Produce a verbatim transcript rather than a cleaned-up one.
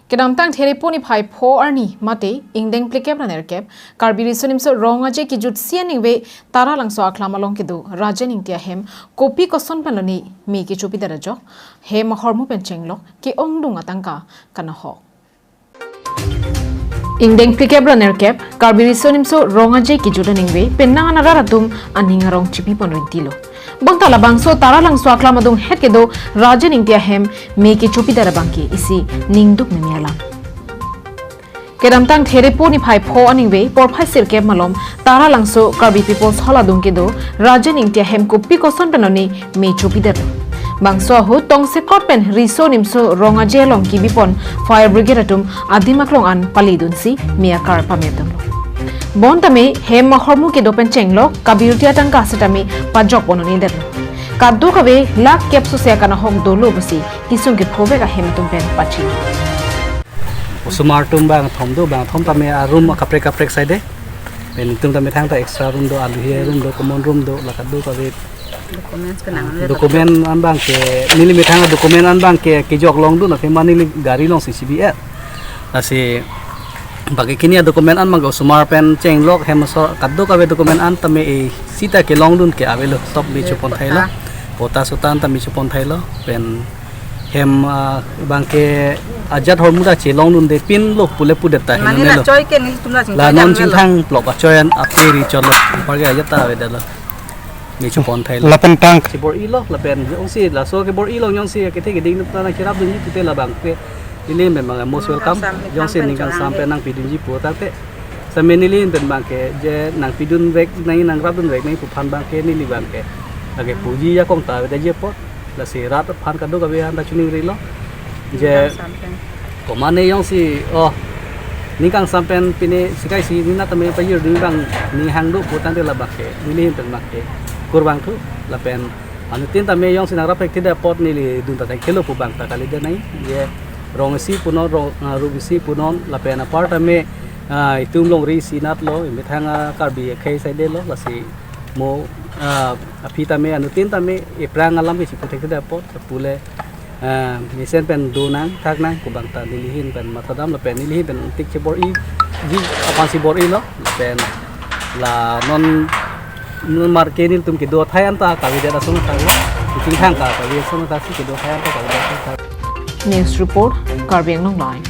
Kedamtang Therepo niphai pho arni mate ingdeng phlikep ra nerkep Karbi Riso Nimso Rong Aje kejutsi aningve Taralangso aklam along kedo Rajen Ingti ahem kopi koson pen lone me kechopidet ajok hem ahormu pen chenglok ke-ongdung atangka kanahok. Ingdeng phlikep ra nerkep Karbi Riso Nimso Rong Aje kejut aningve penang an arat atum aning arong chipi pon rinti lo. Bonta labangso Taralangso aklam adunghet kedo Rajen Ingti ahem me kechopidet abangke isi ningduk meme alam. Kedamtang Therepo niphai pho aningve porphai sirkep malom Taralangso Karbi People's Hall adung kedo Rajen Ingti ahem kopi koson pen lone me chopidet lo. Bangso ahut tongsekot pen Riso Nimso Rong Aje along kebi pon fire brigade atum adim aklong an palidunsi me akar pamedun lo. Bonta me hem ahormu kedo pen chenglok kabirti atangka setame pajok pon un-edet lo. Kadokave lakh kep sose kanahok dolo pusi kesung kephovek ahem atum pen pachini. Osomar atum bang thom do, bang thom tame a room kaprek kaprek side. Pen itum tame thangta extra room do, aluhi room do, common room do, la kadokave Documents kenangan document an abangke, neli methang document an abangke kejok longdun aphi ma neli gari alongsi chibi-et. Lasi baki kini document an abangke osomar pen chenglok hem so kadokave document an tame e sita kelongdun ke avelo, sob me chopon thailo. Pota sota an tame chopon thailo. Pen hem, ah, abangke ajat hormu ta chelongdunde pinlo pule pudet ta. Mane hinelo. Achoi ke nelitum la chingthang, la non chingthang plok achoi an aperi cholo. Parke ajat ta avedetlo. Me chopon thailo. Lapen tang. Chibor-i lo, lapen jongsi laso kebor-i lo jongsi kethe keding ta nangcherapdunji pute labangke neli memang most welcome. Ningkangsam, jongsi ningkangsam pen nangpidunji pu tangte. Same neli pen abangke je nangpidunvek nang nangrapdunvek nangpuphan abangke neli abangke lake puji ajakong ta avedet apot. Lasi rat aphan kadokave anta chiningrilo. Je ningkangsam pen. Komane jongsi, oh, ningkangsam pen pine sikai si nina tame pajir dun abang ning hang do pu tangte labangke neli ahin pen abangke kurvangthu lapen anuttin tame jongsi nangrap thekthedet apot neli dun ta thekthelo pu abang ta kalidet nai. Je rong isi punon, rong, ah, rup isi punon lapen apar tame, ah, itum longri isi natlo, methang, ah, Karbi akhei side lo, lasi mo, ah, aphi tame anuttin tame ephrang alam ke chipu thekthedet apot pule, ah, mesen pen do nang thak nang pu abang ta neli ahin pen mathadam lapen neli ahin pen tik chebor-iji aphansi bor-i lo lapen la non, non marke nelitum kedo athai anta kavedet ason athai lo. Chingthang ka kavedet ason athai si kedo athai anta kavedet ason athai. News report, Karbi Anglong Live.